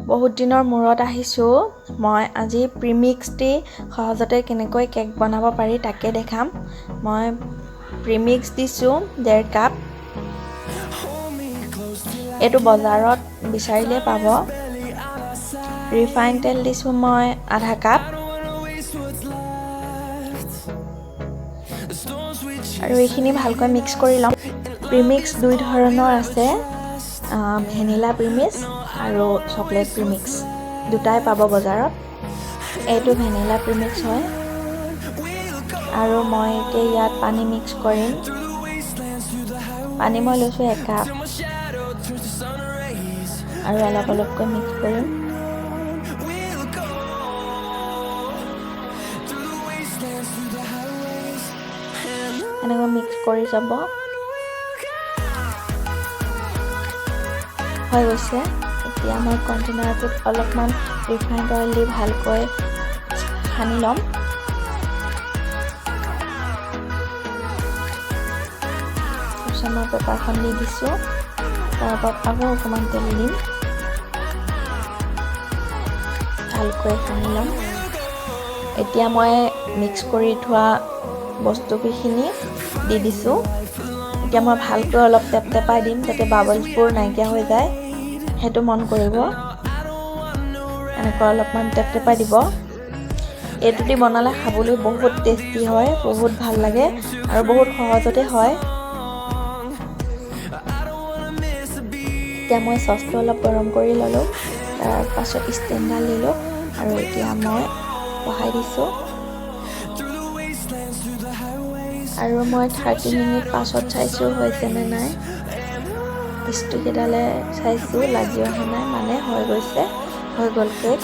বহুত দিনৰ মূৰত আহিছোঁ। মই আজি প্ৰিমিক্স দি সহজতে কেনেকৈ কেক বনাব পাৰি তাকে দেখাম। মই প্ৰিমিক্স দিছোঁ 1.5 কাপ। এইটো বজাৰত বিচাৰিলে পাব। ৰিফাইন তেল দিছোঁ মই আধা কাপ। আৰু এইখিনি ভালকৈ মিক্স কৰি ল'ম। প্ৰিমিক্স দুই ধৰণৰ আছে, ভেনিলা প্ৰিমিক্স আৰু চকলেট প্ৰিমিক্স, দুটাই পাব বজাৰত। এইটো ভেনিলা প্ৰিমিক্স হয়। আৰু মই এতিয়া ইয়াত পানী মিক্স কৰিম। পানী মই লৈছোঁ 1 কাপ আৰু অলপ অলপকৈ মিক্স কৰিম। এনেকৈ মিক্স কৰি যাব। হৈ গৈছে। এতিয়া মই কণ্টেইনাৰটোত অলপমান ৰিফাইণ্ড অইল দি ভালকৈ সানি ল'ম। তাৰপিছত মই পেপাৰখন দি দিছোঁ। তাৰ ওপৰত আকৌ অকণমান তেল দিম, ভালকৈ সানি ল'ম। এতিয়া মই মিক্স কৰি থোৱা বস্তুকেইখিনি দি দিছোঁ। এতিয়া মই ভালকৈ অলপ টেপ টেপাই দিম যাতে বাবলছবোৰ নাইকিয়া হৈ যায়, সেইটো মন কৰিব। এনেকৈ অলপমান টেপ টেপাই দিব। এইটো দি বনালে খাবলৈ বহুত টেষ্টি হয়, বহুত ভাল লাগে আৰু বহুত সহজতে হয়। এতিয়া মই চচটো অলপ গৰম কৰি ল'লোঁ, তাৰপাছত ষ্টেণ্ডডাল দিলোঁ আৰু এতিয়া মই বহাই দিছোঁ। আৰু মই 30 মিনিট পাছত চাইছোঁ হৈছেনে নাই। ষ্টিককেইডালে চাইছোঁ লাগি অহা নাই, মানে হৈ গৈছে, হৈ গ'ল কেক।